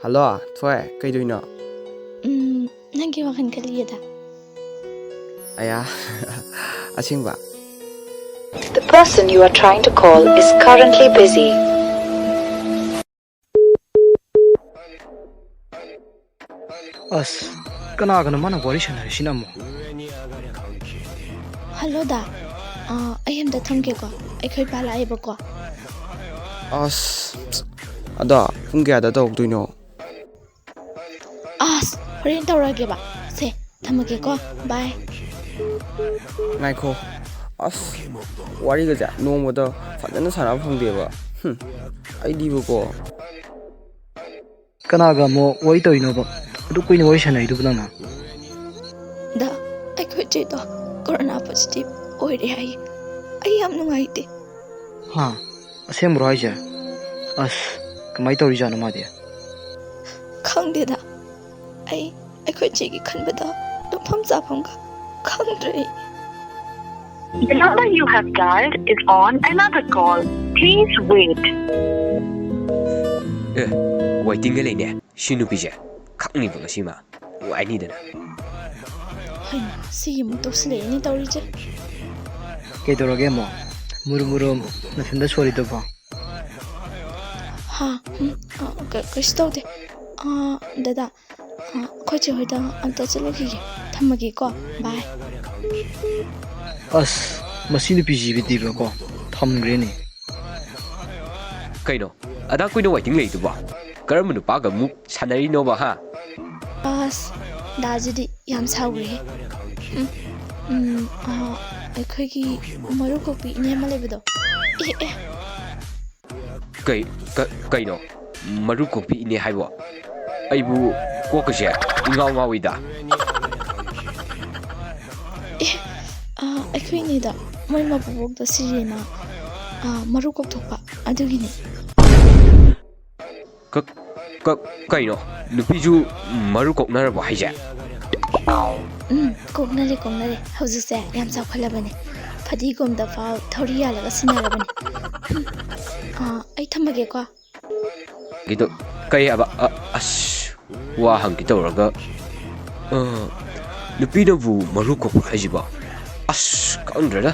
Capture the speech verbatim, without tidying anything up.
Hello, ꯊꯣꯏ, ꯀꯩꯗꯧꯔꯤꯅꯣ? ꯎꯝ, ꯅꯪꯒꯤ ꯋꯥꯈꯜ ꯈꯜꯂꯤꯌꯦꯗ꯫ ꯑꯌꯥ, ꯑꯁꯦꯡꯕ? The person you are trying to call is currently busy. ꯑꯁ, ꯀꯅꯥꯒꯅꯣ ꯃꯥꯅ ꯋꯥꯔꯤ ꯁꯥꯟꯅꯔꯤꯁꯤꯅ ꯑꯃꯨꯛ? ꯍꯜꯂꯣ ꯗꯥ꯫ ꯑꯥ, ꯑꯩ ꯑꯝꯇ ꯊꯝꯒꯦꯀꯣ꯫ ꯑꯩꯈꯣꯏ ꯄꯥ ꯂꯥꯛꯑꯦꯕꯀꯣ꯫ ꯑꯁ, ꯑꯗꯣ ꯄꯨꯡ ꯀꯌꯥꯗ ꯇꯧꯔꯛꯇꯣꯏꯅꯣ? ꯑꯁ, ꯍꯣꯔꯦꯟ ꯇꯧꯔꯒꯦꯕ꯫ ꯁꯦ, ꯊꯝꯃꯒꯦꯀꯣ꯫ ꯕꯥꯏ꯫ ꯉꯥꯏꯈꯣ꯫ ꯑꯁ, ꯋꯥꯔꯤꯒꯁꯦ ꯅꯣꯡꯃꯗ ꯐꯖꯅ ꯁꯥꯟꯅꯕ ꯐꯪꯗꯦꯕ꯫ ꯍꯨꯝ, ꯑꯩꯗꯤꯕꯀꯣ꯫ ꯀꯅꯥꯒ ꯑꯃꯨꯛ ꯋꯥꯔꯤ ꯇꯧꯔꯤꯅꯣꯕ? ꯑꯗꯨ ꯀꯨꯏꯅ ꯋꯥꯔꯤ ꯁꯥꯟꯅꯔꯤꯗꯨꯕꯨ ꯅꯪꯅ? ꯗꯥ, ꯑꯩꯈꯣꯏ ꯆꯦꯗꯣ ꯀꯣꯔꯣꯅꯥ ꯄꯣꯖꯤꯇꯤꯚ ꯑꯣꯏꯔꯦ ꯍꯥꯏꯌꯦ꯫ ꯑꯩ ꯌꯥꯝ ꯅꯨꯡꯉꯥꯏꯇꯦ꯫ ꯍꯥ? ꯑꯁꯦꯡꯕ꯭ꯔꯣ ꯍꯥꯏꯁꯦ? ꯑꯁ, ꯀꯃꯥꯏꯅ ꯇꯧꯔꯤꯖꯥꯠꯅꯣ ꯃꯥꯗꯤ? ꯈꯪꯗꯦꯗ꯫ ꯑꯩ ꯑꯩꯈꯣꯏ ꯆꯦꯒꯤ ꯈꯟꯕꯗ ꯇꯨꯝꯐꯝ ꯆꯥꯐꯝꯒ ꯈꯪꯗ꯭ꯔꯦ꯫ The number you have dialed is on another call. Please wait. ꯑꯦ, ꯋꯦꯇꯤꯡꯒ ꯂꯩꯅꯦ ꯁꯤ ꯅꯨꯄꯤꯁꯦ꯫ ꯈꯪꯅꯤꯕ ꯉꯁꯤꯃ ꯅꯨꯡꯉꯥꯏꯅꯤꯗꯅ꯫ ꯍꯩꯃꯥ, ꯁꯤꯒꯤ ꯑꯃꯨꯛ ꯇꯧꯁꯤꯜꯂꯛꯑꯦꯅꯦ ꯇꯧꯔꯤꯁꯦ꯫ ꯀꯩꯗꯧꯔꯒꯦ ꯑꯃꯨꯛ? ꯃꯨꯔꯨꯝ ꯃꯨꯔꯨꯝ ꯅꯊꯟꯗ ꯁꯣꯜꯂꯤꯗꯨꯕꯣ? ꯍꯥ? ꯎꯝ, ꯑ, ꯀ-, ꯀꯩꯁꯨ ꯇꯧꯗꯦ꯫ ꯑ, ꯗꯗꯥ, ꯑ, ꯑꯩꯈꯣꯏ ꯆꯦ ꯍꯣꯏꯗ ꯑꯝꯇ ꯆꯠꯂꯨꯈꯤꯒꯦ꯫ ꯊꯝꯃꯒꯦꯀꯣ꯫ ꯕꯥꯏ꯫ ꯑꯁ, ꯃꯁꯤ ꯅꯨꯄꯤꯁꯤꯕꯤꯗꯤꯕꯀꯣ ꯊꯝꯈ꯭ꯔꯦꯅꯦ꯫ ꯀꯩꯅꯣ? ꯑꯗꯥ ꯀꯨꯏꯅ ꯋꯦꯇꯤꯡ ꯂꯩꯗꯨꯕꯣ? ꯀꯔꯝꯕ ꯅꯨꯄꯥꯒ ꯑꯃꯨꯛ ꯁꯥꯟꯅꯔꯤꯅꯣꯕ, ꯍꯥ? ꯑꯁ, ꯗꯥꯁꯤꯗꯤ ꯌꯥꯝ ꯁꯥꯎꯈ꯭ꯔꯦꯍꯦ꯫ ꯎꯝ, ꯎꯝ, ꯑ, ꯑꯩꯈꯣꯏꯒꯤ ꯃꯔꯨ ꯀꯣꯛꯄꯤ ꯏꯅꯦ ꯑꯃ ꯂꯩꯕꯗꯣ꯫ ꯑꯦ, ꯑꯦ꯫ ꯀꯩ, ꯀ-, ꯀꯩꯅꯣ? ꯃꯔꯨ ꯀꯣꯛꯄꯤ ꯏꯅꯦ ꯍꯥꯏꯕꯣ? ꯑꯩꯕꯨ ꯀꯣꯛꯀꯁꯦ ꯏꯉꯥꯎ ꯉꯥꯎꯏꯗ꯫ ꯑꯦ, ꯑ, ꯑꯩꯈꯣꯏ ꯏꯅꯦꯗꯣ ꯃꯣꯏ ꯃꯄꯨꯕꯣꯛꯇꯣ ꯁꯤꯔꯦꯅ, ꯑ, ꯃꯔꯨ ꯀꯣꯛꯊꯣꯛꯄ ꯑꯗꯨꯒꯤꯅꯦ꯫ ꯀ-, ꯀ-, ꯀꯩꯅꯣ? ꯅꯨꯄꯤꯁꯨ ꯃꯔꯨ ꯀꯣꯛꯅꯔꯕꯣ ꯍꯥꯏꯁꯦ? ꯎꯝ, ꯀꯣꯛꯅꯔꯦ, ꯀꯣꯛꯅꯔꯦ꯫ ꯍꯧꯖꯤꯛꯁꯦ ꯌꯥꯝ ꯆꯥꯎꯈꯠꯂꯕꯅꯦ꯫ ꯐꯗꯤꯒꯣꯝꯗ ꯐꯥꯎ ꯊꯧꯔꯤ ꯌꯥꯜꯂꯒ ꯁꯤꯟꯅꯔꯕꯅꯦ꯫ ꯎꯝ, ꯑ, ꯑꯩ ꯊꯝꯃꯒꯦꯀꯣ꯫ ꯀꯩꯗꯧ-, ꯀꯩ ꯍꯥꯏꯕ? ꯑ, ꯑꯁ, ꯋꯥ ꯍꯪꯒꯦ ꯇꯧꯔꯒ, ꯑ, ꯅꯨꯄꯤꯅꯕꯨ ꯃꯔꯨ ꯀꯣꯛꯄ ꯍꯥꯏꯁꯤꯕꯣ? ꯑꯁ, ꯈꯪꯗ꯭ꯔꯦꯗ꯫